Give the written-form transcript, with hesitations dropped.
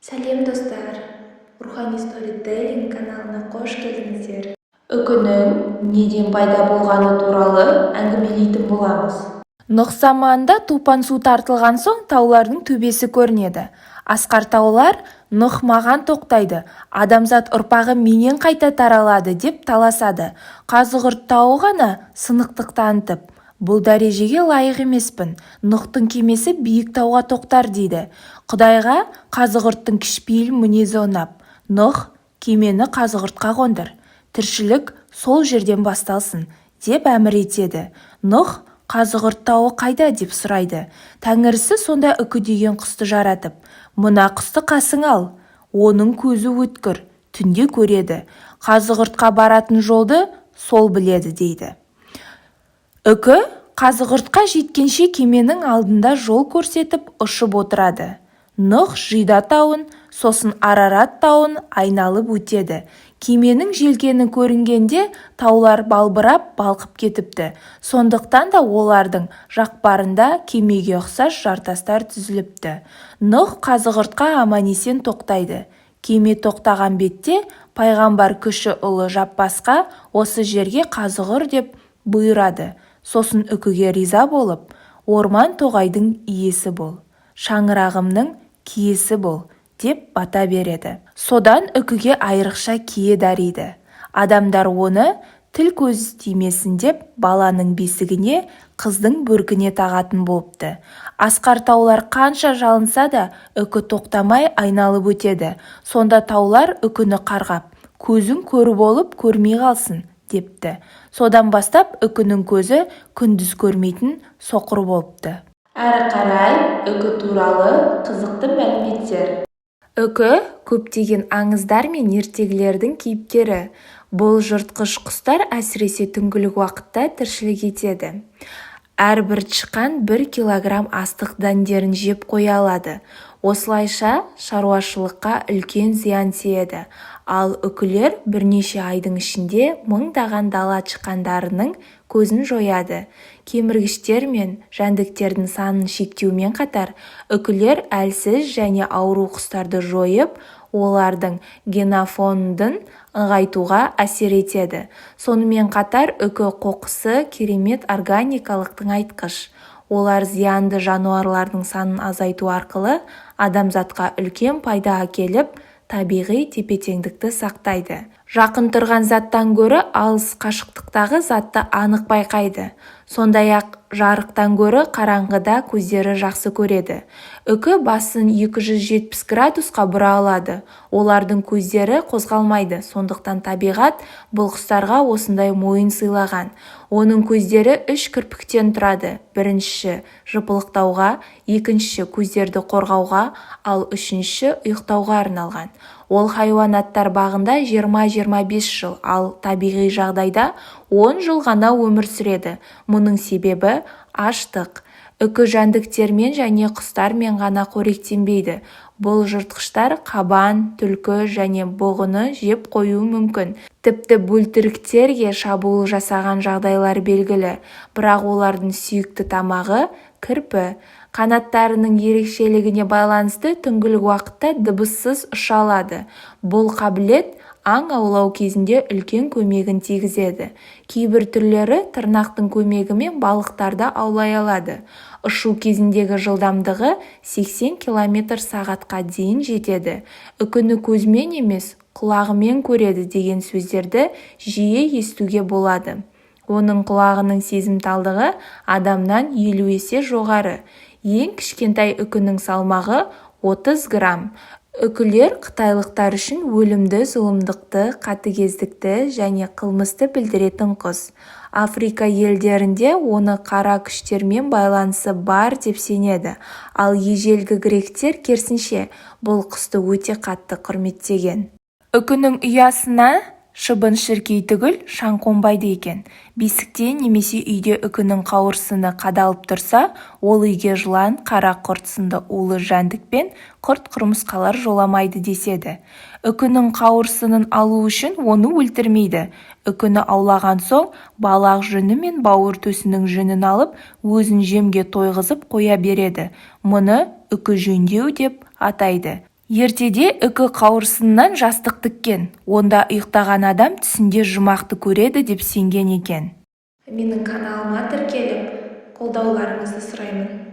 Сәлем, достар! Рухани сторителлинг каналына қош келдіңіздер! Үкінің неден пайда болғаны туралы әңгімелейтін боламыз. Нұх заманында топан су тартылған соң таулардың төбесі көрінеді. Асқар таулар «Нұх маған тоқтайды, адамзат ұрпағы менен қайта таралады» деп таласады. Қазығұрт тауы ғана сынықтық танытып, «Бұл дәрежеге лайық емеспін, Нұхтың кемесі биік тауға тоқтар» дейді. Құдайға Қазығұрттың кішіпейіл мінезі ұнап, «Нұх, кемені Қазығұртқа қондыр, тіршілік сол жерден басталсын» деп әмір етеді. Нұх «Қазығұрт тауы қайда?» деп сұрайды. Тәңірісі сонда үкі деген құсты жаратып, «Мына құсты қасыңа ал, оның көзі өткір, түнде көреді, Қазығұртқа баратын жолды сол біледі» дейді. Үкі Қазығұртқа жеткенше кеменің алдында жол көрсетіп ұшып отырады. Нұх Жида тауын, сосын Арарат тауын айналып өтеді. Кеменің желкені көрінгенде таулар балбырап, балқып кетіпті. Сондықтан да олардың жақпарында кемеге ұқсас жартастар түзіліпті. Нұх Қазығұртқа аман-есен тоқтайды. Кеме тоқтаған бетте пайғамбар кіші ұлы Жаппасқа осы жерге қазығұр деп бұйырады. Сосын үкіге риза болып, «Орман-тоғайдың иесі бол, шаңырағымның киесі бол» деп бата береді. Содан үкіге айрықша кие дариды. Адамдар оны тіл-көз тимесін деп баланың бесігіне, қыздың бөркіне тағатын болыпты. Асқар таулар қанша жалынса да, үкі тоқтамай айналып өтеді. Сонда таулар үкіні қарғап, «Көзің көр болып, көрмей қалсын» депті. Содан бастап үкінің көзі күндіз көрмейтін соқыр болыпты. Әрі қарай үкі туралы қызықты мәліметтер. Үкі – көптеген аңыздар мен ертегілердің кейіпкері. Бұл жыртқыш құстар әсіресе түнгілік уақытта тіршілік етеді. Әрбір тышқан 1 килограмм астық дәндерін жеп қоя алады. Осылайша шаруашылыққа үлкен зиян тиеді. Ал үкілер бірнеше айдың ішінде мыңдаған дала тышқандарының көзін жояды. Кеміргіштер мен жәндіктердің санын шектеумен қатар, үкілер әлсіз және ауру құстарды жойып, олардың генофондын нығайтуға әсер етеді. Сонымен қатар үкі қоқысы керемет органикалық тыңайтқыш. Олар зиянды жануарлардың санын азайту арқылы адамзатқа үлкен пайда әкеліп, табиғи тепе-теңдікті сақтайды. Жақын тұрған заттан гөрі алыс қашықтықтағы затты анық байқайды. Сондай-ақ жарықтан гөрі қараңғыда көздері жақсы көреді. Үкі басын 270 градусқа бұра алады. Олардың көздері қозғалмайды, сондықтан табиғат бұл құстарға осындай мойын сыйлаған. Оның көздері үш кірпіктен тұрады: біріншісі жыпылықтауға, екіншісі көздерді қорғауға, ал үшіншісі ұйықтауға арналған. Ол хайуанаттар бағында 20-25 жыл, ал табиғи жағдайда 10 жыл ғана өмір сүреді. Мұның себебі – аштық. Үкі жәндіктермен және құстармен ғана қоректенбейді. Бұл жыртқыштар қабан, түлкі және бұғыны жеп қоюы мүмкін. Тіпті бөлтіріктерге шабуыл жасаған жағдайлар белгілі. Бірақ олардың сүйікті тамағы – кірпі. Қанаттарының ерекшелігіне байланысты түнгілік уақытта дыбыссыз ұша алады. Бұл қабілет аң аулау кезінде үлкен көмегін тигізеді. Кейбір түрлері тырнақтың көмегімен балықтарды аулай алады. Ұшу кезіндегі жылдамдығы 80 километр сағатқа дейін жетеді. Үкіні көзімен емес, құлағымен көреді деген сөздерді жиі естуге болады. Оның құлағының сезімталдығы адамнан 50 есе жоғары. Ең кішкентай үкінің салмағы 30 грамм. Үкілер қытайлықтар үшін өлімді, зұлымдықты, қатыгездікті және қылмысты білдіретін құс. Африка елдерінде оны қара күштермен байланысы бар деп сенеді. Ал ежелгі гректер, керісінше, бұл құсты өте қатты құрметтеген. Үкінің ұясына шыбын-шіркей түгіл, шаң қонбайды екен. Бесікте немесе үйде үкінің қауырсыны қадалып тұрса, ол үйге жылан, қара құрт сынды улы жәндік пен құрт-құмырсқалар жоламайды деседі. Үкінің қауырсынын алу үшін оны өлтірмейді. Үкіні аулаған соң балақ жүні мен бауыр төсінің жүнін алып, өзін жемге тойғызып қоя береді. Мұны үкі жөндеу деп атайды. Ертеде үкі қауырсыннан жастық тіккен, онда ұйықтаған адам түсінде жұмақты көреді деп сенген екен. Менің каналыма тіркеліп, қолдауларыңызды сұраймын.